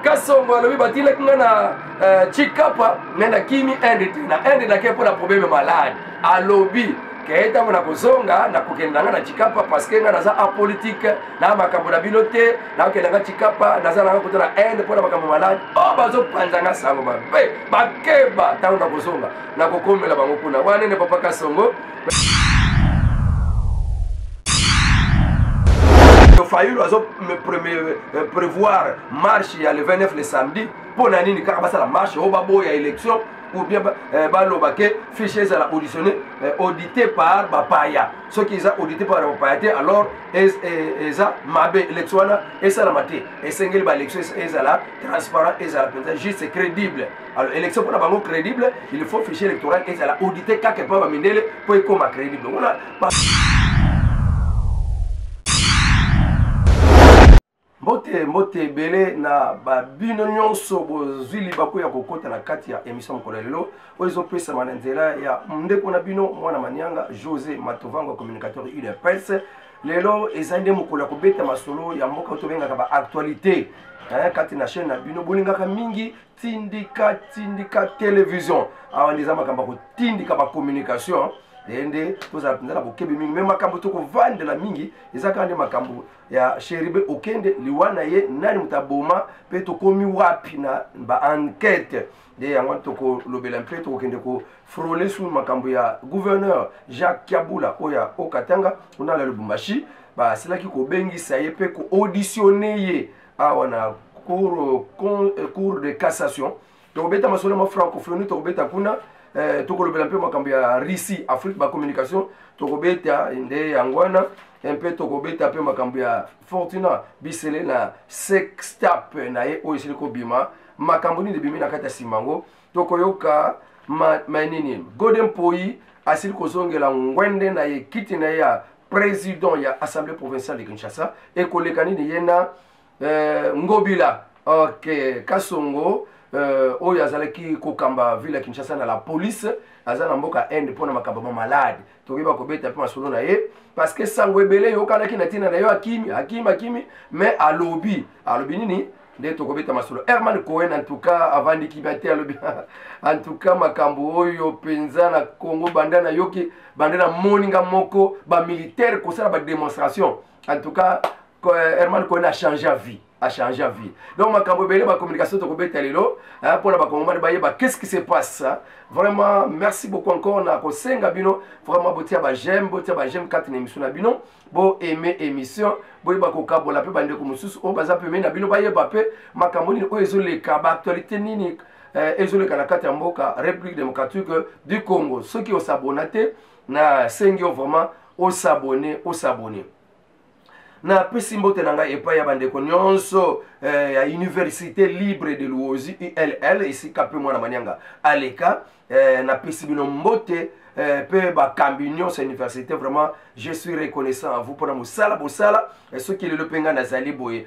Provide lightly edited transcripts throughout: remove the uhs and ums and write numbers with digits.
Kasongo alobi batilaki nga na Chikapa me nakimi Inde te, na Inde nake mpo na problème malade. Alobi ke ntango nakozonga nakokende na nga na Chikapa parce que nga naza apolitique na makambo na bino te, nakokende nga Chikapa, naza nanga kota na Inde mpo na makambo malade. O bazopanza nga sango mabe, bakeba ntango nakozonga nakokomela bango kuna. Wana nde papa Kasongo. Fayulu azo prévoir marche ya le 29, le samedi. Mpo na nini kaka basala marche oyo baboya élection ou bien baloba ke fichier ezala auditionné, audité par bapaya? Soki eza audité par bapaya te, alors eza mabe, élection wana esalama te. Esengeli baélection ezala transparent, ezala mpenza juste, crédible. Alors élection mpona bango crédible, il faut fichier électoral ezala audité kaka epa bamindele mpo ekoma crédible. Wana mbote, mbote ebele na babino nyonso bozwi libaku ya kokota na kati ya émission mokolo ya lelo oyo ezopesama na nzela ya ndeko na bino mwana Manianga José Matovango, communicateur UDPS. Lelo ezali nde mokolo ya kobeta masolo ya mboka oyo tobengaka baactualité kati na chaîne na bino bolingaka mingi, Tindika Tindika Télévision. Awa nde eza makambo ya kotindika bacommunication, eye nde tozala mpenza na bokebi mingi. Me makambo tokovandela mingi eza kaka nde makambo ya Chérubin Okende, liwa na ye, nani moto aboma mpe tokomi wapi na baenquête. Nde yango tokolobela mpe tokokende kofrôler sur makambo ya gouverneur Jacques Kyabula oyo ya Okatanga kuna na Lubumbashi. Basilaki kobengisa ye mpe koauditionner ye awa na cour de cassation. Tokobeta masolo ma francophonie, tokobeta kuna, tokolobela mpe makambo ya Russie, Afrique, bacommunication tokobeta nde yango wana. Mpe tokobeta mpe makambo ya Fortuna Bisele na sextape na ye oyo esili kobima, makambo nini ebimi na kati ya nsima yango. Tokoyoka ma nini, Godé Mpoyi asili kozongela ngwende na ye, kiti na ye ya président ya Assemblée provinciale de Kinshasa. Ekoleka nini ye na Ngobila? Ok, Kasongo oyo azalaki kokamba ville ya Kinshasa na la police aza na mboka Inde mpona makambo ya malade. Tokoyeba kobeta mpe masolo na ye parce que sango ebele eyokanaki na ntina na yo, akimi, akimi, akimi, mais alobi, alobi nini nde tokobeta masolo. Herman Cohen en tout cas avandi kimia te, alobi en tout cas makambo oyo mpenza na Congo, banda nayoki, banda namoni nga moko bamilitaire kosala badémonstration, en tout cas Herman Cohen a changé vie, a changé vie. Donc makambo ebele, bacommunication tokobeta lelo mpona bakongomani bayeba qu'est-ce qui se passe, hein? Vraiment merci beaucoup encore na kosenga bino vraiment botia baj'aime, botia baj'aime kati na émission na bino, bo aime émission, boyeba kokabola mpe bandeko mosusu oyo baza pembeni na bino bayeba mpe makambo nini oyo ezoleka, baactualité nini ezoleka na kati ya mboka République démocratique du Congo. Soki osabona te, nasengi yo vraiment osabonner, osabonner. Napesi mbote na ngai epai ya bandeko nyonso ya Université libre de Luozi, ULL, esika mpe mwana Manianga aleka. Napesi bino mbote mpe bakambi nyonso ya université. Vraiment je suis reconnaissant à vous mpona mosala bosala. Soki lelo mpe ngai nazali boye,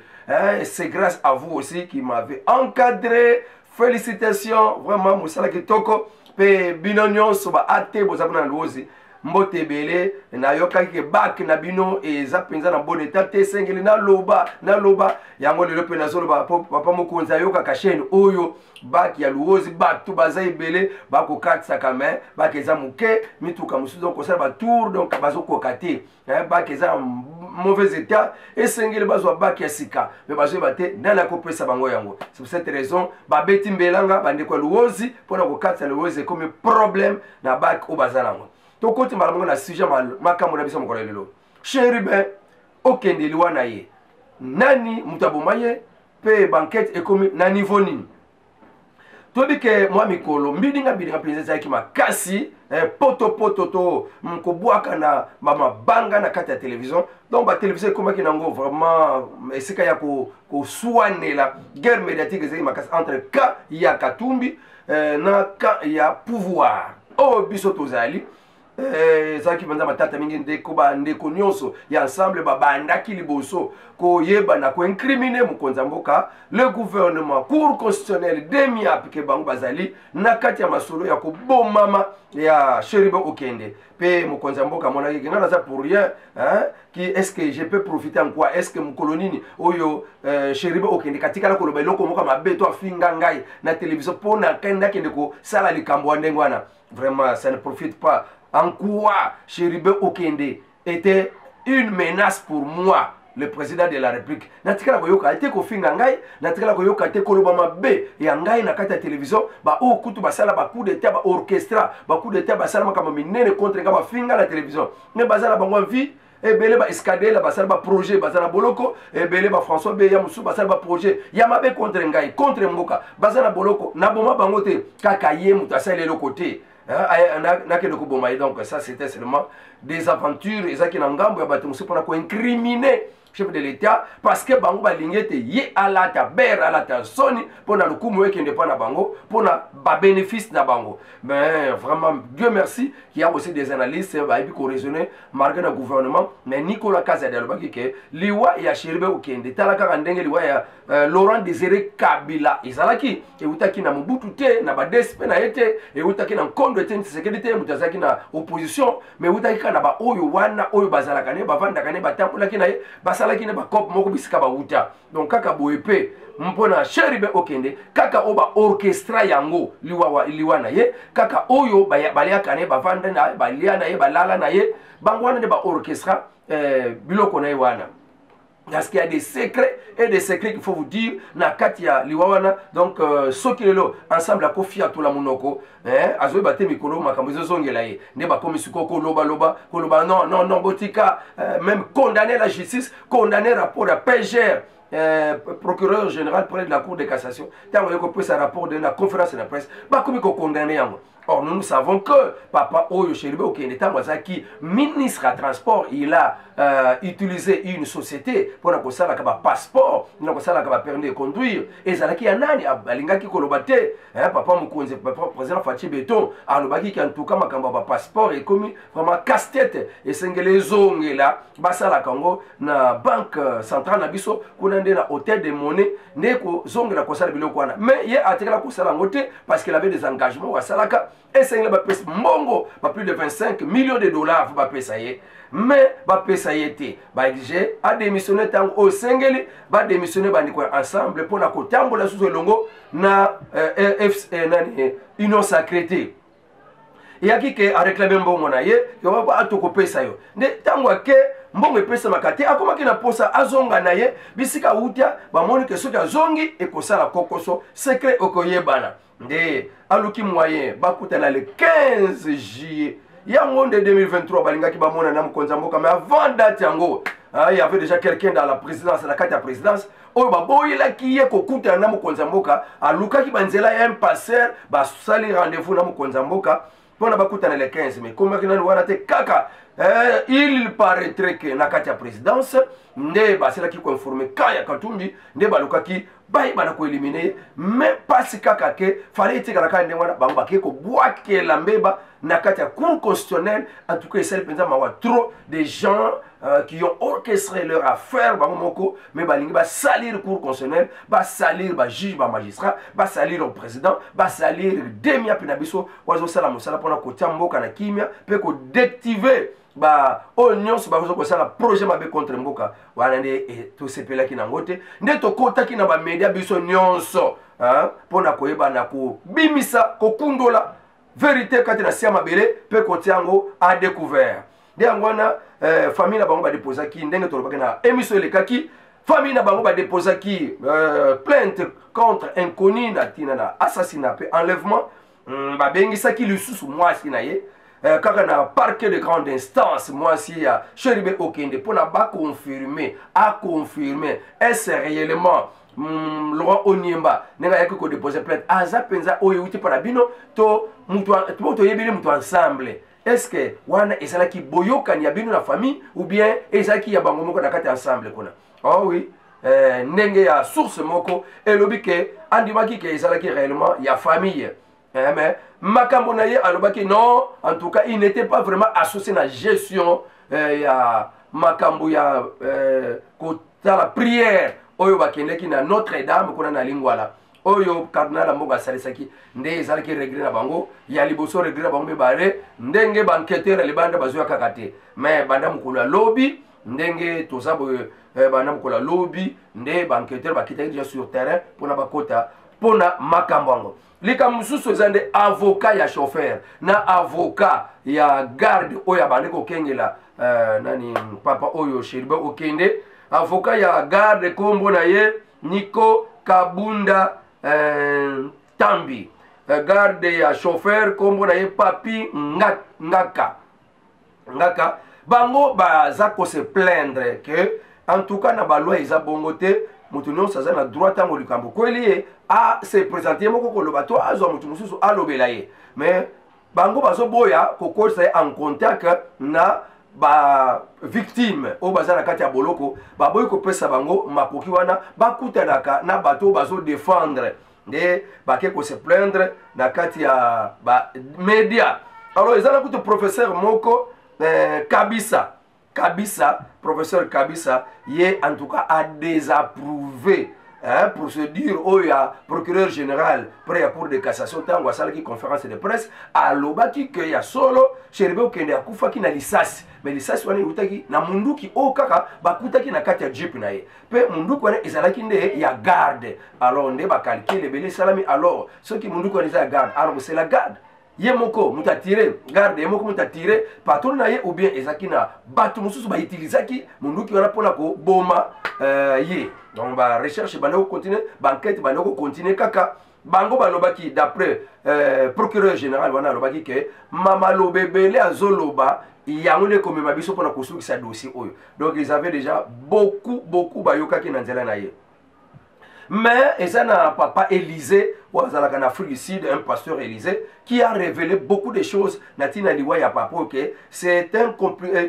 c'est grâce à vous aussi qui m'avez encadré. Félicitations, vraiment mosala kitoko. Mpe bino nyonso baate boza kuna na Luozi, mbote ebele. Nayokaki ke bac na bino eza mpenza na bon état te. Esengeli naloba, naloba yango lelo mpe nazoloba po papa mokonzi ayokaka chaîne oyo. Bac ya Luozi, bato baza ebele bakokatisaka, me bac eza moke, mituka mosusu donc kosala batour, donc bazokoka te. Bac eza na mauvais état, esengeli bazwa bac ya sika, me bazoyeba te nani akopesa bango yango. C'est pour cette raison babeti mbelanga bandeko ya Luozi mpona kokatisa Luozi ekomi problème na bac oyo baza nango. Tokoti mbala moko na sujet, makambo na biso mokolo ya lelo. Chérubin Okende, liwa na ye, nani moto aboma ye mpe baenquête ekomi na niveau nini? Toyebi ke mwa mikolo mbidinga mbidinga mpenza ezalaki makasi, potopoto to kobwaka na bamabanga na kati ya télévision. Donc batélévision ekomaki nango vraiment esika ya koswanela, guerre médiatique ezalaki makasi entre camp ya Katumbi na camp ya pouvoir oyo biso tozali. Ezalaki mpenza matata mingi. Ndeko, bandeko nyonso ya Ensemble babandaki liboso koyeba na koincriminer mokonzi ya mboka, le gouvernement, Cour constitutionnelle, DEMIAP, ke bango bazali na kati ya masolo ya kobomama ya Chérubin Okende. Mpe mokonzi ya mboka amonaki ke ngai naza pour rien, hein? Qui est-ce que je peux profiter en quoi? Est-ce que mokolo nini oyo Chérubin Okende katikala koloba eloko moko mabe to afinga ngai na télévision mpo na nakende kosala likambo ya ndenge wana? Vraiment, ça ne profite pas. En quoi Chérubin Okende était une menace pour moi, le président de la République? Natikala koyoka te kofinga ngai, natikala koyoka te koloba mabe ya ngai na kati ya télévision. Baoyo kutu basala bacoup d'état, baorchestra bacoup d'état, basala makambo minene contre ngai, bafinga na télévision, mais baza na bango vie. Ebele baescadela basala baprojet, baza na boloko. Ebele baFrançois Beya mosusu basala baprojet ya mabe contre ngai, contre mboka, baza na boloko. Naboma bango te. Kaka ye moto asali eloko te, nakende koboma ye. Donc ça, c'était seulement des aventures ezalaki na ngambo ya bato mosusu mpona koincriminer chef de l'État, parce que bango balingi ete ye alata bere, alata soni, mpo na lokumu ekende mpo na bango, mpo na babénéfice na bango. Mais vraiment, Dieu merci qu'il y a aussi des analystes bayebi koraisonner malgré na gouvernement. Mais Nicolas Kazadi alobaki ke liwa ya Chérubin Okende, tala kaka ndenge liwa ya Laurent Désiré Kabila ezalaki, eutaki na Mobutu te, na baDSP na ye te, eutaki na nkondo Etienne Tshisekedi te, moto azalaki na opposition, mais eutaki kaka na baoyo wana oyo bazalaka ne, bavandaka ne, batambolaki na ye, basalaki ne bacope moko bisika bauta. Donc kaka boye mpe mpo na Chérubin Okende, kaka oyo baorchestra yango liwa, liwa na ye, kaka oyo baliaka na ye, bavanda na ye, balia na ye, balala na ye, bango wana nde baorchestra biloko na ye wana, parce qu'il y a des secrets et des secrets qu'il faut vous dire na kati ya liwa wana. Donc soki lelo Ensemble akofiatola monoko, eh, azoyeba te mikolo makambo ezozongela ye nde bakomi sikoyo kolobaloba, koloba non, non, non, botika, même condamner la justice, condamner rapport ya PGR, procureur général près de la Cour de cassation. Ntango oye kopesa rapport de la conférence de la presse, bakomi kokondamner yango. Or, nous, nous savons que papa oyo Chérubin Okende, ntango azalaki ministre ya transport, il a utilisé une société mpona kosalaka bapasseport, mpona kosalaka bapermis de conduire. Ezalaki ya nani? Alingaki koloba te. Papa mokonzi, papa président Fatshi Béton alobaki ke en tout cas makambo ya bapasseport ekomi vraiment casse-tête, esengeli ezongela basalaka yango na Banque centrale na biso kuna nde na Hôtel de Monnaie nde kozongela kosala biloko wana. Mais ye atikala kosala yango te, parce qu'il avait des engagements asalaka. Esengeli bapesa mbongo ba plus de 25 millions de dollars, fo bapesa ye, mais bapesa ye te. Baexige adémissionne. Ntango oyo esengeli badémissionne, bandeko ya Ensemble, mpona kotambola susu elongo na nani, Union sacrée te. Eyaki ke aréclame mbongo na ye, atokopesa yo nde. Ntango ake, mbongo epesamaka te. Akomaki na posa azonga na ye bisika awuta. Bamoni ke soki azongi, ekosala kokoso, secret okoyebana. Nde aluki moyen bakutana le 15 juillet yango nde 2023. Balingaki bamona na mokonzi ya mboka, mais avant date yango, il y avait déjà quelqu'un dans la présidence, na kati ya présidence, oyo baboyelaki ye kokutana na mokonzi ya mboka. Alukaki banzela ya un passeur, basali rendez-vous na mokonzi ya mboka mpona bakutana le 15, mais komaki nani wana te. Kaka il paraîtrait que na kati ya présidence nde baselaki koinformer camp ya Katumbi, nde balukaki bayebana koéliminer ye. Mais mpasi kaka ke fale etikala kaka ndenge wana, bango bakei kobwakela mbeba na kati ya Cour constitutionnelle. En tout cas, esali mpenza mawa. Trop de gens qui ont orchestré leur affaire bango moko, mais balingi basalir Cour constitutionnelle, basalir bajuge, bamagistrat, basalir président, basalir DEMIAP na biso oyo azosala mosala mpona kotia mboka na kimia mpe kodéactiver ba oyo nyonso bakoza kosala projet mabe contre mboka wana. Nde tosepelaki nango te, nde tokɔtaki na bamédia biso nyonso mpona koyeba na kobimisa, kokundola vérité kati na sia mabele mpe kotia yango à découvert. Nde yango wana famille na bango badéposaki, ndenge tolobaki na émission elekaki, famille na bango badéposaki plainte contre inconnu na ntina na assassinat mpe enlèvement. Babengisaki lisusu mwasi na ye kaka na parquet de grande instance, mwasi ya Chérubin Okende, mpona baconfirme, aconfirme est-ce réellement Laurent Oniemba ndenge ayaki kodépose plainte aza mpenza oyo euti mpo na bino to mutu toyebeli mutu Ensemble. Est ce que wana ezalaki boyokani ya bino na famille ou bien ezalaki ya bango moko na kati ya Ensemble kuna? Oh oui, ndenge ya source moko elobi ke andimaki ke ezalaki réellement ya famille. Eh, mais makambo na ye alobaki non, en tout cas il n'était pas vraiment associé na gestion ya makambo ya kotala prière oyo bakendeki na Notre Dame kuna na Lingwala, oyo cardinal Ambongo asalisaki. Nde ezalaki regret na bango ya liboso, regret na bango mibale, ndenge baenquêteur ya libanda bazwa kaka te. Mais banda mokolo ya lobi, ndenge toza boye, banda mokolo ya lobi nde baenquêteur bakitaki déjà sur terrain mpona bakota mpona makambo yango. Likambo mosusu eza nde avocat ya chauffeur na avocat ya garde oyo abandi kokengela nani, papa oyo Chérubin Okende. Avocat ya garde, nkombo na ye Nico Kabunda Tambi. Garde ya chauffeur, nkombo na ye Papi Ngaka Ngaka. Bango baza kose plaindre que en tout cas na baloi eza bongo te. Moto nyonso aza na droit, ntango likambo kweli ye, ase présente ye moko koloba to azwa moto mosusu alobela ye. Mais bango bazoboya kokolisa ye en contact na bavictime oyo baza na kati ya boloko. Baboyi kopesa bango makoki wana bakutanaka na bato oyo bazodefendre. Nde bake kose plaindre na kati ya bamédia. Alors eza na kutu professeur moko, Kabisa Kabisa, professeur Kabisa, ye en tout cas a désapprouvé, hein, procédure oyo ya procureur général près ya Cour de cassation. Ntango asalaki conférence de presse, alobaki ke ya solo Chérubin Okende akufaki na lisasi, mais lisasi wana eutaki na munduki oyo kaka bakutaki na kati ya jeep na ye, mpe munduki wana ezalaki nde ya garde. Alors nde bacalculs ebele esalami. Alors soki munduki wana eza ya garde, alors c'est la garde ye moko moto atire, garde ye moko moto atire patron na ye, ou bien ezalaki na bato mosusu bautilisaki munduki wana mpona koboma ye. Donc barecherche bande kocontinue, baenquête bande kocontinue kaka. Bango balobaki, d'après procureur général wana, alobaki ke maloba ebele azoloba yango nde komema biso mpona kosukisa dossier oyo. Donc ils avaient déjà beaucoup beaucoup, bayokaki na nzela na ye. Mais eza na papa Élysée oyo azalaka na Afrique du Sud, un pasteur Élysée qui a révélé beaucoup de choses na ntina liwa ya papa oyo, ke c'est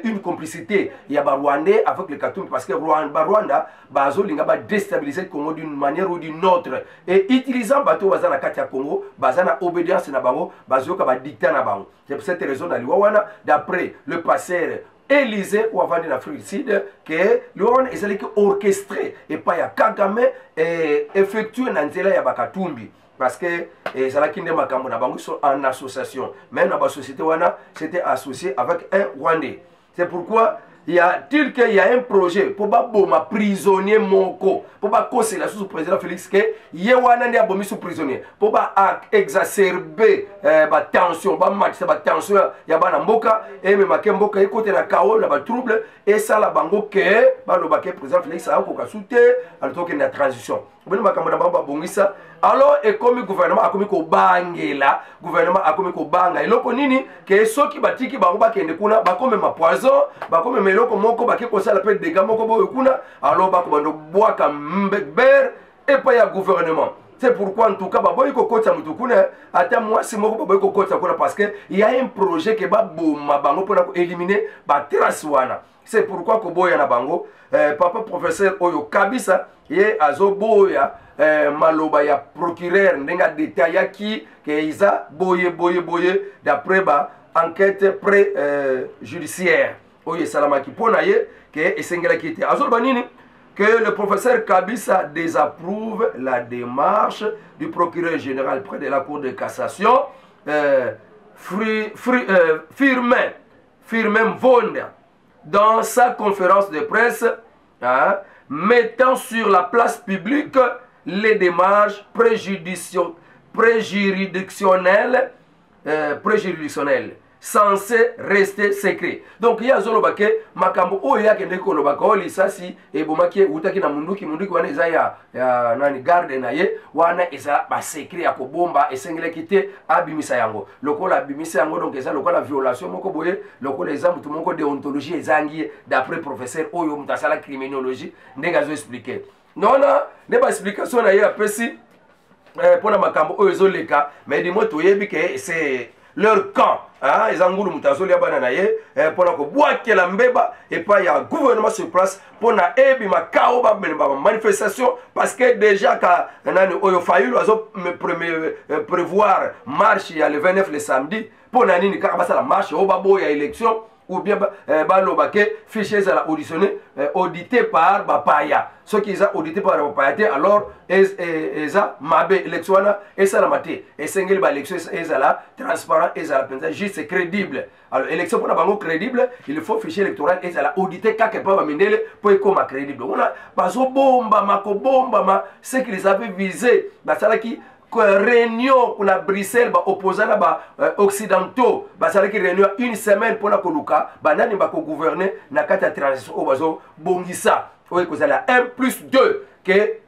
une complicité ya Barwandais avec le Katumbi, parce que Barwanda bazolinga badéstabiliser Congo d'une manière ou d'une autre, et utilisant bato oyo baza na kati ya Congo, baza na obédience na bango, bazoyoka badictat na bango. C'est pour cette raison na liwa wana, d'après le pasteur Élysée oyo avandi na Afrique du Sud, ke liwa wana ezalaki orchestré epai ya Kagame, effectué na nzela ya Bakatumbi, parce que ezalaki nde makambo na bango so en association. Même na basociété wana, c'était associé avec un Rwandais. C'est pourquoi y a-t-il qu'il y a un projet mpo baboma prisonnier moko, mpo bakosela susu président Félix ke ye wana nde abomi su prisonnier, mpo baexacerbe batension, bamatisa batension ya bana mboka, ememake mboka ekote na kao na batrouble, esala bango ke baloba ke président Félix akoka su te, alors tokende na transition. Oboni makambo na bango babongisa. Alors ekomi gouvernement akomi kobangela, gouvernement akomi kobanga eloko nini? Ke soki batiki bango bakende kuna, bakomema poison, bakomema eloko moko, bake kosala mpe dégâts moko boyo kuna, alors bakobanda bwaka mbere epai ya gouvernement. C'est pourquoi en tout cas baboyi kokotisa motu kuna, ata mwasi moko baboyi kokotisa kuna, parce que y a un projet ke baboma bango mpona koéliminer batrace wana. C'est pourquoi koboya na bango, papa professeur oyo Kabisa, ye azoboya maloba ya procureur ndenge adetayaki ke eza boye boye boye, d'après ba enquête pré judiciaire oyo esalamaki. Mpo na ye ke esengelaki te. Azoloba nini? Que le professeur Kabisa désapprouve la démarche du procureur général près de la Cour de cassation, Firmin Mvonda, dans sa conférence de presse, hein, mettant sur la place publique les démarches préjuridictionnelles censé rester secret. Donc ye azoloba ke makambo oyo ye akendeki kolobaka oyo lisasi ebomaki eutaki na munduki, munduki wana eza ya nani, garde na ye, wana eza basecret ya kobomba, esengelaki te abimisa yango. Lokola abimisa yango, donc eza lokola violation moko boye, lokola eza motu moko déontologie ezangi ye, d'après professeur oyo moto asala criminologie, ndenge azoexplike nona nde baexplication na ye apesi mpona makambo oyo ezoleka. Mais du moins toyebi ke c'est leur camp, hein, eza ngulu moto azolia bana na ye eh, mpona kobwakela mbeba epai ya gouvernement sur place mpona ebima kao bamema bamanifestation, parce que déjà ka nani oyo Fayulu azo euh, prévoir marche ya le 29, le samedi. Mpo na nini kaka basala marche oyo baboya élection ou bien eh, baloba ke fichier ezala auditionné, eh, audité par bapaya? Soki eza audité par bapaya te, alors eza mabe, élection wana esalama te. Esengeli baélection ezala transparent, ezala mpenza juste, crédible. Alors élection mpona bango crédible, il faut fichier électoral ezala audité kaka epa bamindele mpo ekóma crédible. Wana bazobombama kobombama ce qu'ils avaient visé. Basalaki réunion na Bruxelles, baopposant na baoccidentaux basalaki réunion ya une semaine mpona koluka banani bakogouverne na kati ya transition oyo bazobongisa, oyo ekozala 1 plus 2, ke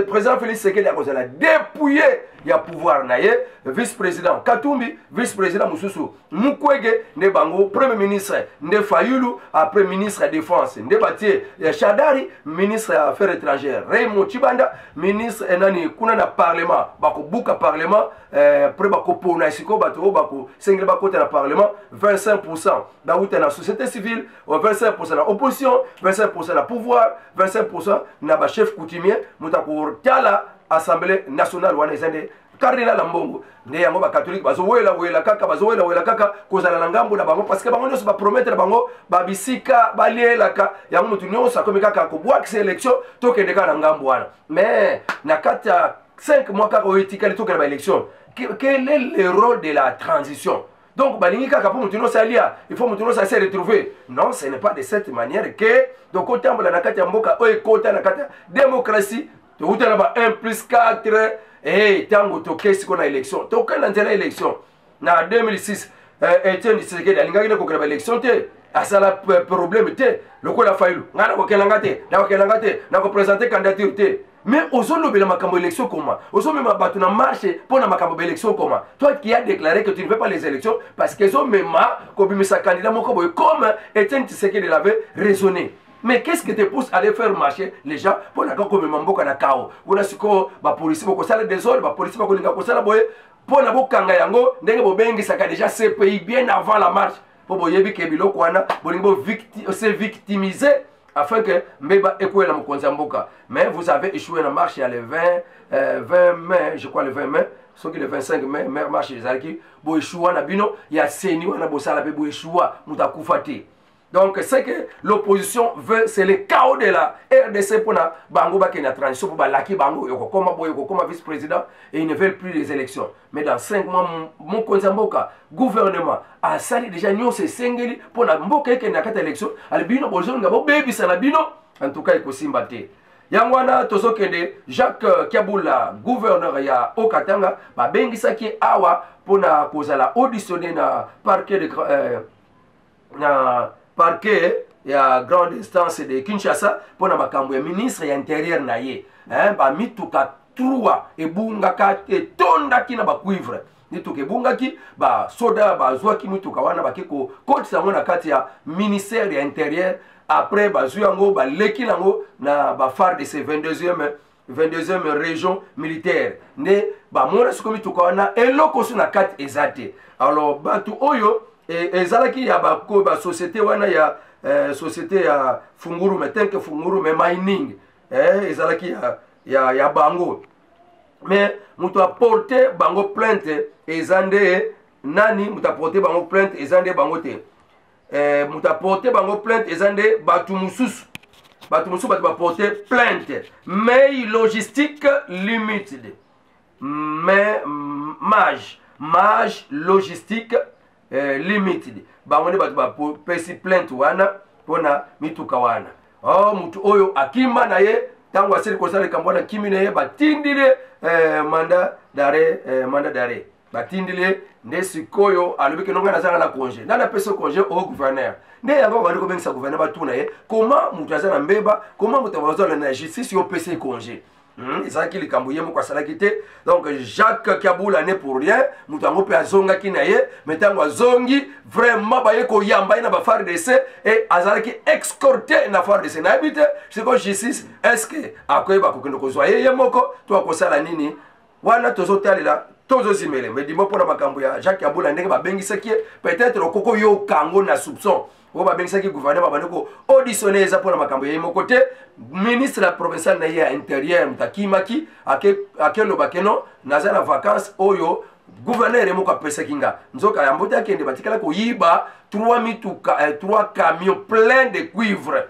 président Félix Tshisekedi akozala dépouillé ya pouvoir na ye, vice président Katumbi, vice président mosusu Mukwege nde bango, premier ministre nde Fayulu, après ministre ya défense nde batie ya Shadari, ministre ya affaires étrangères Raymond Chibanda, ministre nani kuna na parlement, bakobuka parlement après bakopona sikoyo bato oyo bakosengeli bakota na parlement: 25 bauta na société civile, 25 na opposition, 25 na pouvoir, 25 na bachef coutumier. Moto akotala Assemblée nationale wana eza nde cardinal Ambongo. Nde yango bacatholique bazowelawela kaka, bazowelawela kaka kozala na ngambo na bango, parce que bango nyonso bapromettre bango babisika balielaka yango. Motu nyonso akomi kaka kobwakisa élection, tokende kaka na ngambo wana. Mais na kati ya 5 mois kaka oyo etikali tokende baélection, quel est le rôle de la transition? Donc balingi kaka mpo motu nyonso alia, il faut motu nyonso ase retrouver. Non, ce n'est pas de cette manière que tokotambola na kati ya mboka oyo ekota na kati ya démocratie. Touta na ba 1 plus 4. Ntango tokei sikoyo na élection, tokei na nzela élection na 2006, Etienne Tshisekedi alingaki ne kokenda baélection te, asala problème te lokola Fayulu: ngai nakokenda te, nakokenda te, nakoprésente candidature te. Mais ozolobela makambo élection koma, ozomema bato na marche mpo na makambo baélection koma, toi qui as déclaré que tu ne veux pas les élections parce que ezomema kobimisa candidat moko boye, comme Etienne Tshisekedi l'avait raisonné. Mais qu'est-ce qui te pousse à aller faire marcher les gens mpo na komema mboka na kao wana? Sikoyo bapolisi bokosala désordre, bapolisi bakolinga kosala boye mpo na bokanga yango ndenge bobengisaka déjà CPI bien avant la marche, mpo boyebi ke biloko wana bolingi se victimiser afin que mbeba ekwela mokonzi ya mboka. Mais vous avez échoué na marche ya le 20, 20 mai, je crois le 20 mai, soki le 25 mai, mai marche ezalaki, boéchoua na bino ya CENI wana, bosala mpe boéchoua, moto akufa te. Donc ce que l'opposition veut, c'est le chaos de la RDC mpona bango bakende na transition, mpo balaki bango ekokoma boye, ekokoma vice président, et ils ne veulent plus les élections. Mais dans 5 mois, mokonzi ya mboka, gouvernement asali déjà nyonso esengeli mpona mboka ekende na kati ya élection. Ale bino bozolinga bobebisa na bino, en tout cas ekosimba te. Yango wana tozokende. Jacques Kiabula, gouverneur ya Haut-Katanga, babengisaki awa mpona kozala auditionné na parquet de na parquet ya grande instance de Kinshasa mpona makambo ya ministre ya intérieur na ye, bamituka 3 ebungaka, etondaki na bacuivre. Mituka ebungaki, basoda bazwaki mituka wana, bake kokotisa yango na kati ya ministère ya intérieur. Après bazwi yango, baleki nango na baFARDC, 22e région militaire, nde bamona sikoyo mituka wana, eloko so na kati eza te. Alors bato oyo ezalaki ya basociété wana ya société ya Fungurume, Tenke Fungurume Mining, ezalaki ya bango. Mais moto aporte bango plainte eza nde nani? Moto aporte bango plainte eza nde bango te. Moto aporte bango plainte eza nde bato mosusu, bato mosusu, bato baporte plainte, May Logistique Limited, mais Mage Logistique Limited, bango nde bato bapesi plainte wana mpona mituka wana. Oh, motu oyo akima na ye ntango asili kosala likambo wana, kimi na ye, batindili mandat d'arrêt, mandat d'arrêt batindili ye. Nde sikoyo alobi ke nongai nazala na congé. Nani apesi congé au gouverneur? Nde yango bandi kobengisa gouverneur, batuna ye koma moto aza na mbeba, koma moto bazala na justice, yo opesi ye congé? Ezalaki likambo ye moko asalaki te. Donc Jacques Kiabula n'est pour rien. Moto yango mpe azongaki na ye, mais ntango azongi, vraiment baye koyamba ye na baFARDC e azalaki escorté na FARDC. Nayebi te sikoyo justice est ce que akoyeba kokende kozwa ye ye moko to akosala nini wana. Tozotalela. Tozozimele medimo mpona makambo ya Jacques Abola, ndenge babengisaki ye, peut-être okoki oyoka yango na soupçon oyo babengisaki gouverneur, babandi ko auditionne. Eza mpona makambo ya ye moko te. Ministre ya provincial na ye ya intérieur, moto akimaki, akeloba ke non, naza na vacance oyo gouverneur ye moko apesaki nga. Nzoka yambo te akende, batikala koyiba 3 mituka, 3 camions plein de cuivre.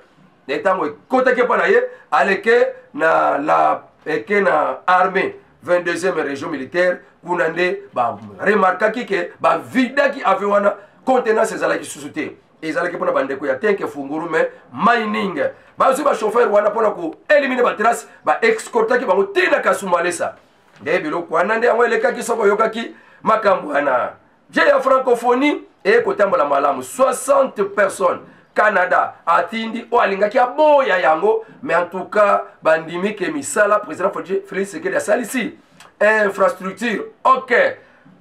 Na ntango ekotaki epa na ye, aleke na la eke na armée 22e région militaire kuna nde baremarkaki ke bavidaki avion wana, contenance ezalaki susu te. Ezalaki mpona bandeko ya Tenke Fungurume Mining. Bazwi bachauffeur wana mpona koéliminer batrace, baescortaki bango ntina Kasumbalesa. Nde biloko wana nde yango elekaki. Soki oyokaki makambo wana, jeux ya Francophonie ekotambola malamu. 60 personnes, Canada atindi oyo alingaki aboya yango, mais en tout cas bandimi ke misala président Félix Tshisekedi asalisi infrastructure. Ok,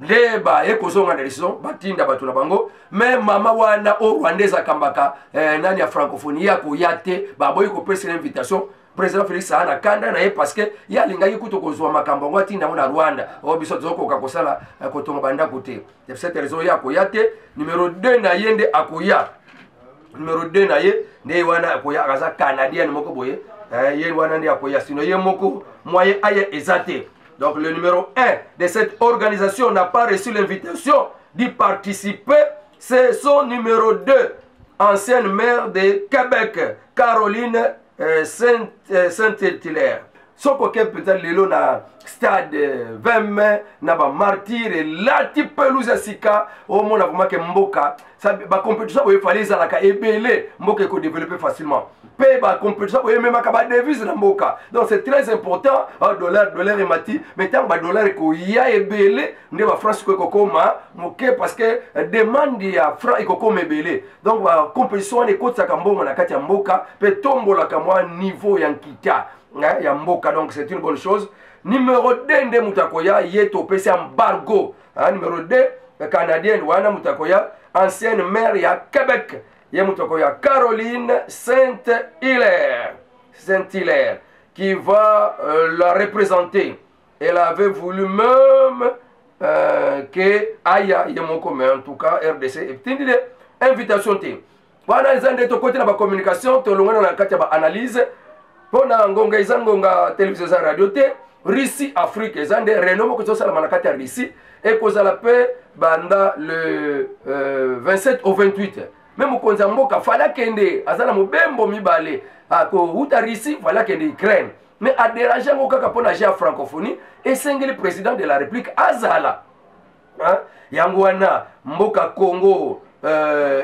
nde baye kozonga na décision, batinda bato na bango. Mais mama wana oyo rwandaise akambaka nani ya Francophonie, ye akoya te, baboyi kopesela invitation. Président Félix aa na kanda na ye parce que ye alingaki kutu kozwa makambo yango, atinda yango na Rwanda. Oyo biso tozokoka kosala kotonga bandako te. Cette raison, ye akoya te. Numéro 2 na ye nde akoya. Numéro 2 na ye nde wana akoya, aza Canadienne moko boye. Ye wana nde akoya, sinon ye moko moyen aya eza te. Donc le numéro 1 de cette organisation n'a pas reçu l'invitation d'y participer. C'est son numéro 2, ancienne maire de Québec, Caroline Saint-Hilaire. Soki oke mpenza lelo na stade 20 mai na bamartyrs, elati pelouse ya sika, omona vraiment ke mboka, bacompétition boye efali ezalaka ebele, mboka ekodévelopper facilement. Mpe bacompétition boye ememaka badevise na mboka, donc c'est très important. Dollar, dollar emati, mais ntango badollar ekoya ebele nde bafranc sikoyo ekokoma moke, parce que demande ya franc ekokoma ebele. Donc bacompétition wana ekotisaka mbongo na kati ya mboka mpe tombolaka mwa niveau ya nkita ya mboka. Donc c'est une bonne chose. Numéro 2 nde moto akoya, ye topesi embargo. Numéro 2 canadienne wana, moto akoya, ancienne maire ya Québec, ye moto akoya, Caroline Saint Hilaire, Saint Hilaire qui va la représenter. Elle avait voulu même ke aya ye moko, mais en tout cas RDC etindi de invitation te. Wana eza nde tokoti na bacommunication, tolongwana na kati ya baanalyse mpo na ngonga. Eza ngonga télévision, eza radio te. Russie Afrique eza nde réunion moko ezosalama na kati ya Russie, ekozala mpe banda le 27 au 28. Mais mokonzi ya mboka fallait akende, aza na mobembo mibale, akouta Russie, fallait akende Ukraine, mais adérange yango kaka mpo na jeux ya Francophonie. Esengeli président de la République azala. Yango wana mboka Congo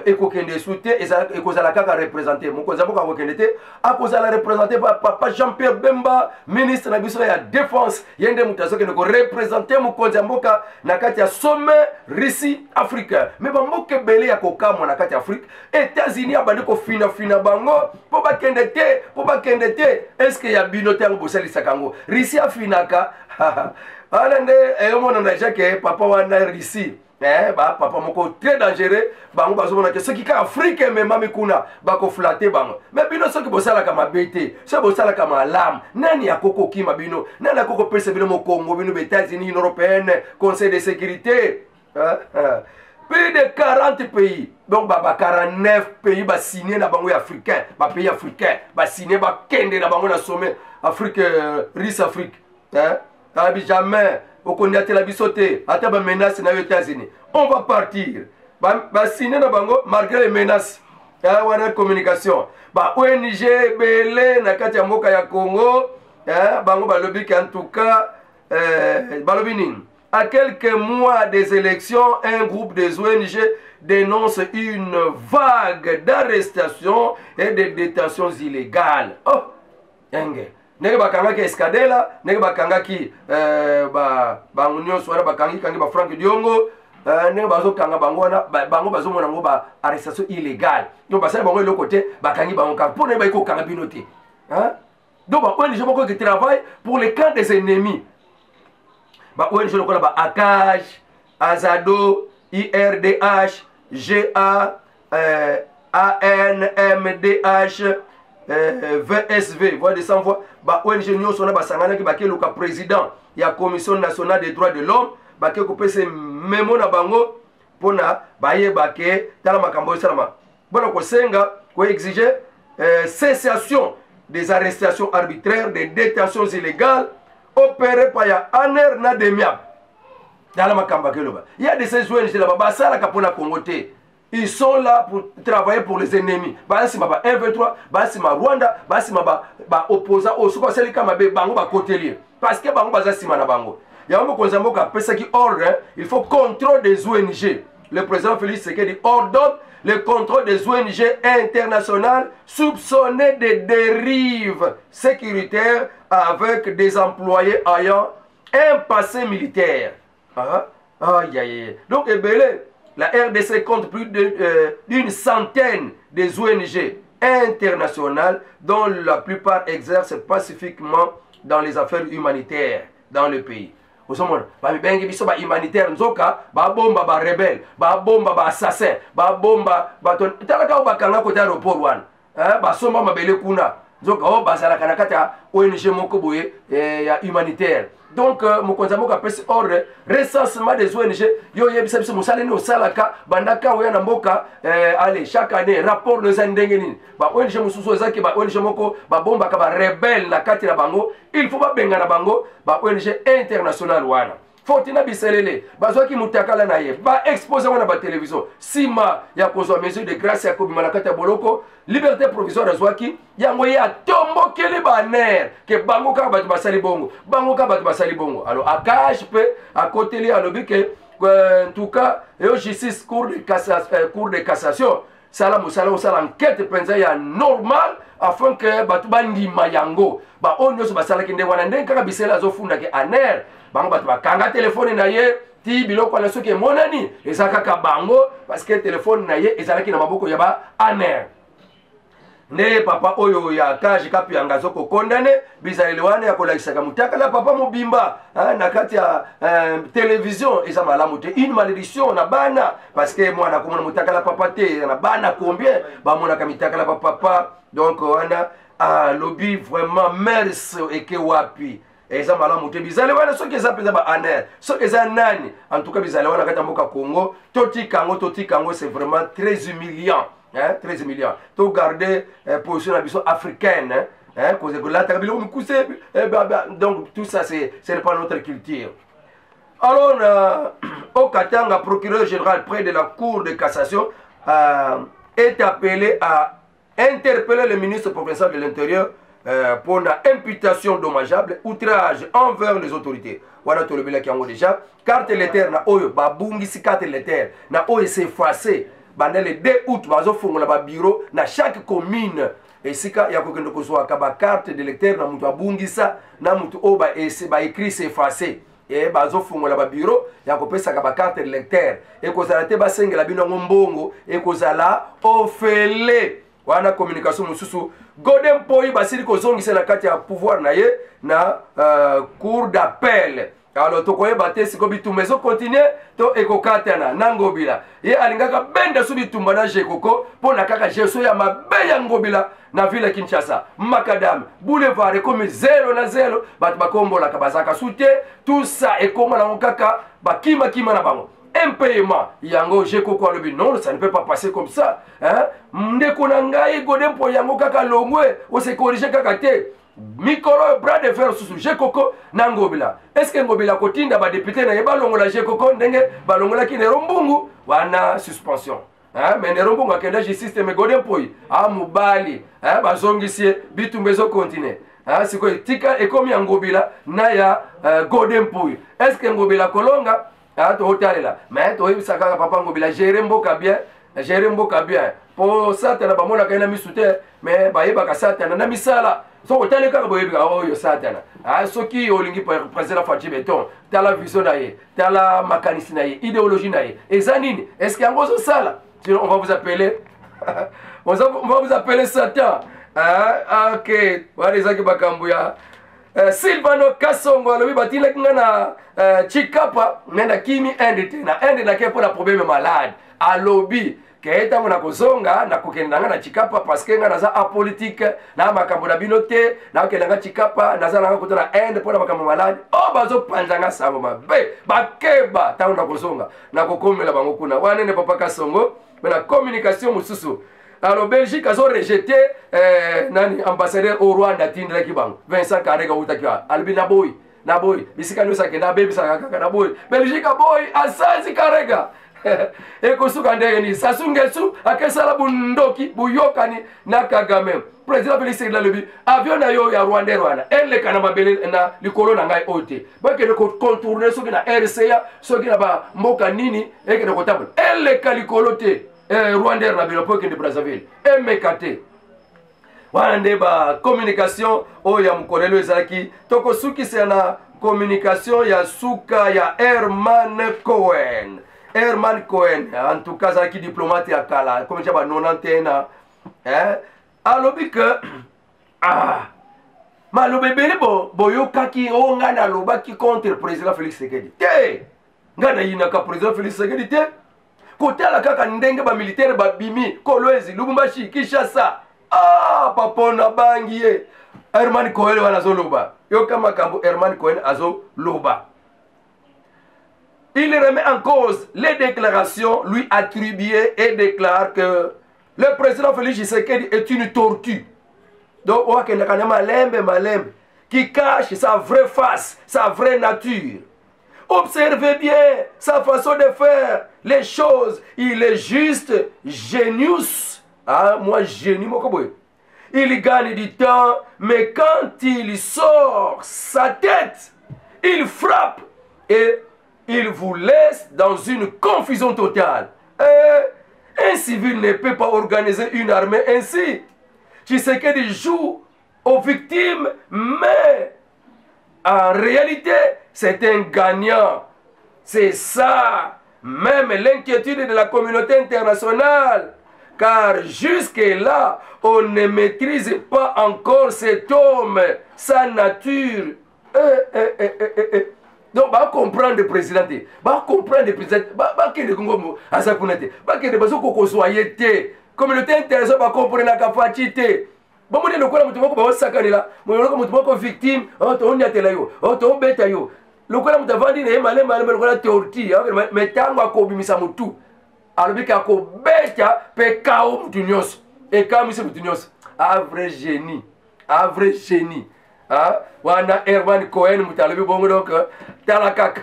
ekokende esu te, ekozala kaka représente. Mokonzi ya mboka akokende te, akozala représente pa papa Jean Pierre Bemba, ministre na biso ya défense. Ye nde moto azokende koreprésente mokonzi ya mboka na kati ya sommet Russie Afrique. Mais bamboka ebele ya kokamwa na kati ya Afrique, États-Unis abandi kofinafina bango mpo bakende te, mpo bakende te. Est-ce ya bino te yango bosalisaka yango? Russie afinaka wana nde eyomonana deja ke papa wana Russie, bapapa moko très dangereux. Bango bazomona ke soki kaka Afrique ememami kuna, bakoflatter bango. Mais bino, soki bosalaka mabe te, soki bosalaka malamu, nani akoki kokima bino? Nani akoki kopesa bino mokongo? Bino baÉtats-Unis, Union européenne, Conseil de sécurité, plus de 40 pays, donc ba 49 pays basigne na bango ya africain, bapays africain basigne, bakende na bango na sommet Afrique, Russie Afrique. Abi jamais okoniatela biso te, ata bamenace na yo États-Unis, on va partir. Basigne na bango malgré les menaces wana. Communication, ba ONG ebele na kati ya mboka ya Congo, bango balobi ke en tout cas, balobi nini? À quelques mois des élections, un groupe des ONG dénonce une vague d'arrestations et de détentions illégales. Oh, enge ndenge bakangaki Escadela, ndenge bakangaki bango nyonso wana, bakangi kangi ba Frank Diongo, ndenge bazokanga bango wana, bango bazomona yango ba arrestation illégale. Donc basali bango eloko te, bakangi bango kaka mpo na ye. Bayi kokanga bino te. Donc ba ONG moko qui travaille pour le camp des ennemis, ba ONG lokola ba ACAJ, Azado, IRDH, GA, ANMDH, VSV, Voix de sans voix, ba ONG nyonso wana basanganaki, bakeluka président ya Commission nationale des droits de l'homme. Bake kopesa memo na bango mpona bayeba ke tala makambo esalama, mpona kosenga, koexige cessation des arrestations arbitraires, des détentions illégales opérées par ya ANR na DEMIAP. Tala makambo akeloba ya de ces ONG là basalaka mpona Congo te. Ils sont là pour travailler pour les ennemis. Basima ba 123, basima Rwanda, basima ba opposant oyo soki basalika mabe, bango bakoteli ye parce que bango baza nsima na bango. Yango mokonzi ya mboka apesaki ordre, il faut contrôle des ONG. Le président Félix Tshisekedi ordonne le contrôle des ONG internationales soupçonnées de dérives sécuritaires avec des employés ayant un passé militaire. Ah, aïe, aïe. Donc ebele, la RDC compte plus d'une centaine des ONG internationales dont la plupart exercent pacifiquement dans les affaires humanitaires dans le pays. Ozomona bamibengi biso bahumanitaire, nzoka babomba barebelle, babomba baassassin, babomba bato. Talaka oyo bakanga kota aéroport wana, basomba mabele kuna, nzoka oyo bazalaka na kati ya ONG moko boye ya humanitaire. Donc mokonzi ya mboka apesi ordre, recensement des ONG. Yo oyebisa biso mosala nini osalaka bandaka oya na mboka. Allez, chaque année rapport no eza ndenge nini? Ba ONG mosusu ezaki ba ONG moko babombaka barebelle na kati na bango, il faut babengana bango, ba ONG internationale wana. Fortina Biselele, bazwaki mutakala na ye, baexpose yango na batelevizio nsima ya kozwa mesure de grâce ya kobima na kati ya boloko, liberté provisoire azwaki yango. Ye atombokeli baner ke bango kaka bato basali bongo, bango kaka bato basali bongo. Alors ACAJ mpe akoteli, alobi ke en tout cas yo justice, cour de cassation, sala mosala, osala enquête mpenza ya normal afin ke bato bandima yango, baoyo nyonso basalaki nde wana. Ndenge kaka Bisele azofundaki ANR, bango bato bakanga telefone na ye ti biloko wana soki emonani eza kaka bango, parce que telefone na ye ezalaki na maboko ya ba ANR. Nde papa oyo ya ACAJ Kapyanga azokokondane bizaleli wana ya kolakisaka mutakala papa mobimba na kati ya télévision, eza malamu te, une malédiction na bana, parce que mwana akomona mutakala papa te. Na bana combien bamonaka mitakala bapapa? Donc wana alobi vraiment mers eke wapi, eza malamu te bizali wana. Soki eza mpenza ba ANR, soki eza nani, en tout cas bizali wana kati ya mboka Congo, totika yango, totika yango, c'est vraiment très humiliant, hein, très humiliant. Togarde position na biso africaine, hein, kolataka biloko mikuse eh, donc tout ça, c'est ce n'est pas notre culture. Alors au Katanga, procureur général près de la Cour de cassation est appelé à interpeller le ministre provincial de l'Intérieur pour la imputation dommageable, outrage envers les autorités. Wana tolobelaki yango déjà. Carte électeur na oyo babungisi, carte électeur na oyo s'effacer, banda le 2 août bazofongola babureau na chaque commune, esika ya kokende kozwaka bacarte d'électeur na moto abungisa, na moto oyo baécrit s'effacer. E bazofungola babureau ya kopesaka bacarte d'électeur. Ekozala te basengela bino yango mbongo, ekozala ofele. Wana communication mosusu. Godé Mpoyi basili kozongisa na kati ya pouvoir na ye na cour d'appel. Alors tokoyeba te siko bitumba ezokontinue to ekokatana na Ngobila. Ye alingaka benda so bitumba na Jekoko mpo na kaka gestion ya mabe ya Ngobila na ville ya Kinshasa. Macadam, boulevard ekomi zelo na zelo, bato bakombolaka bazalaka su te. Tout ça ekoma nango kaka bakimakima na bango, impayement yango. Jekoko alobi non, ça ne peut pas passer comme ça, hein? Ndeko na ngai Godé Mpo, yango kaka longwe ose corrige kaka te. Mikolo oyo bras de fer susu, Jekoko na Ngobila. Est ce que Ngobila kotinda badéputé na ye balongola Jekoko ndenge balongolaki Nero Mbungu wana suspension, hein? Mais Nero Mbungu akenda justice te, mais Godé Mpoi a mobali, hein? Bazongisi ye, bitumba ezokontinue, hein? Sikoyo tika ekomi ya Ngobila na ya Godé Mpoi. Est ce que Ngobila kolonga? Ah, totalela, mais toyebisa kaka papa Ngobila, gere mboka bien, gere mboka bien, mpo Satana bamonaka ye na misu te, mais bayebaka Satana na misala. Soki otali kaka, boyebi oyo Satana. Ah, soki olingi président Fatshi Béton, tala vision na ye, tala makanisi na ye, idéologie na ye eza nini? Est ce que yango ozosala? Sinon on va vous appeler, on va vous appeler Satan. Ah, ok, wana ezaki makambo ya Silvano Kasongo. Alobi batindaki nga na Chikapa, me nakimi Inde te, na Inde nake mpo na problème malade. Alobi Ke ntango nakozonga, nakokende na ngai na Chikapa, parce que ngai naza apolitique na makambo na bino te. Nakokende na ngai Chikapa, naza na ngai kota na Inde mpo na makambo maladi oyo bazopanza ngai sango mabe. Bakeba, ntango nakozonga nakokomela bango kuna. Wana nde papa Kasongo me na communication mosusu. Alors Belgique azo rejete nani, ambassadeur au Rwanda atindelaki bango Vincent Karega, outaki wana, alobi naboyi, naboyi. Bisika nyonso akenda abebisaka kaka, naboyi. Belgique aboyi, asanzi Karega. Ekosuka ndenge nini? Sassou Nguesso akesala bundoki, buyokani na Kagame. Président Félix Tshisekedi alobi avion na yo ya Rwanda wana eleka na mabele na likolo na ngai oyo te. Bakende kocontourne soki na RCA, soki na bamboka nini, ekende kotambola, eleka likolo te. Rwanda na bino mpo ekende Brazzaville, emeka te. Wana nde bacommunication oyo ya mokolelo ezalaki. Tokosukisa na communication ya suka ya Herman Cohen. Herman Cohen, en tout cas, azalaki diplomate ya kala, komi tia ba 91, eh? Alobi ke maloba ebele boyokaki o ngai nalobaki contre président Félix Tshisekedi te. Ngai nayinaka président Félix Tshisekedi te. Kotala kaka ndenge bamilitaire babimi Kolwezi, Lubumbashi, Kinshasa, papa nabangi ye. Herman Cohen wana azoloba, yoka makambo Herman Cohen azoloba. Il remet en cause les déclarations lui attribuées et déclare que le président Félix Tshisekedi est une tortue. Donc, oyo malembe malembe, qui cache sa vraie face, sa vraie nature. Observez bien sa façon de faire les choses. Il est juste genius. Ah, moi, génie, moko boye. Il gagne du temps, mais quand il sort sa tête, il frappe et il vous laisse dans une confusion totale. Et un civil ne peut pas organiser une armée ainsi. Tshisekedi joue aux victimes, mais en réalité, c'est un gagnant. C'est ça, même l'inquiétude de la communauté internationale. Car jusque-là, on ne maîtrise pas encore cet homme, sa nature. Donc, ba comprendre président te, ba comprendre président, ba kende Kongo aza kuna te, ba kende bazo kokozwa ye te. Communauté internationale ba comprenaka Fatshi te. Bomoni lokola moto moko baosakanela, lokola moto moko victime, oh, tooniatela yo, oh, toobeta yo, lokola moto avandi na ye malembe malembe lokola tortue. Mais ntango akobimisa motu, alobi ke akobeta mpe kao motu nyonso, ekamwisi motu nyonso. A vrai génie, a vrai génie. Wana Herman Cohen moto alobi bongo. Donc tala kaka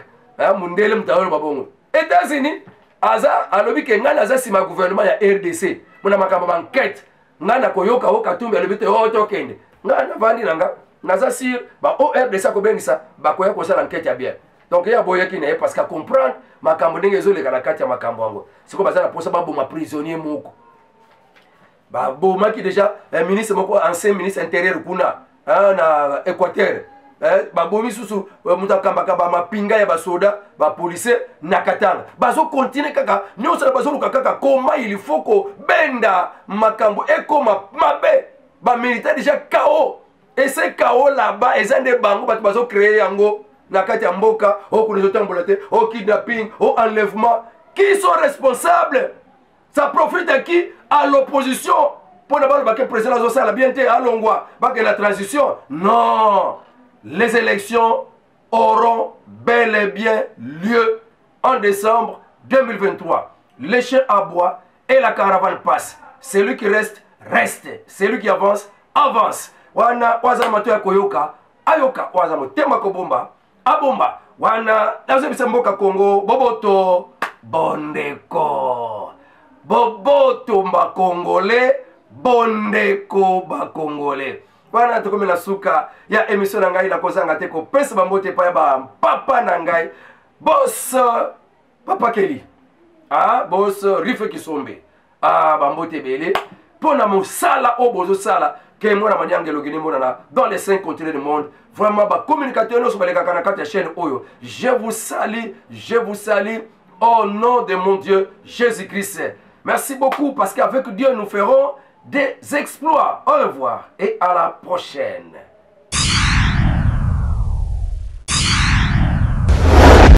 mondele moto aloba bongo. États-Unis aza alobi ke ngai naza nsima ya gouvernement ya RDC mpona makambo baenquête. Ngai nakoyoka o Katumbi alobi te, o tokende. Ngai navandi na nga, naza sur ba o RDC akobengisa, bakoya kosala enquête ya bien. Donc ye aboyaki na ye parce que acomprendre makambo ndenge ezoleka na kati ya makambo yango. Sikoyo baza na mposa baboma prisonnier moko. Babomaki déjà ministre moko, ancien ministre intérieur kuna na Équateur. Babomi susu moto akambaka bamapinga ya basoda, bapolicier na Katanga. Bazokontinue kaka nyonso na bazoluka kaka koma il faut kobenda makambo ekoma mabe. Bamilitaire déjà kao ese kao là-bas, eza nde bango bato bazocreye yango na kati ya mboka. Oyo kuna ezotambola te, o kidnapping, o enlèvement, qui sont responsables? Ça profite à qui? À l'opposition, mpo na balobaki président azosala bien te, alongwa, bakende la transition. Non, les élections auront bel et bien lieu en décembre 2023. Les chiens aboient et la caravane passe. Celui qui reste, reste. Celui qui avance, avance. Wana waza mato ya koyoka ayoka, waza motema kobomba abomba. Wana nazobisa mboka Kongo boboto, bondeko, boboto bakongole, bondeko bakongole. Wana tokomi na suka ya émission na ngai. Nakozanga te kopesa bambote epai ya bampapa na ngai, bos papa Keli, bos Rife Kisombe. Bambote ebele mpo na mosala oyo bozosala ke mwana manianga elongi emonana dans les cinq continents du monde. Vraiment, bacommunicateur nyonso balekaka na kati ya chaîne oyo, je vous salue, je vous salue au nom de mon Dieu Jésus-Christ. Merci beaucoup, parce qu'avec Dieu nous ferons des exploits. Au revoir et à la prochaine.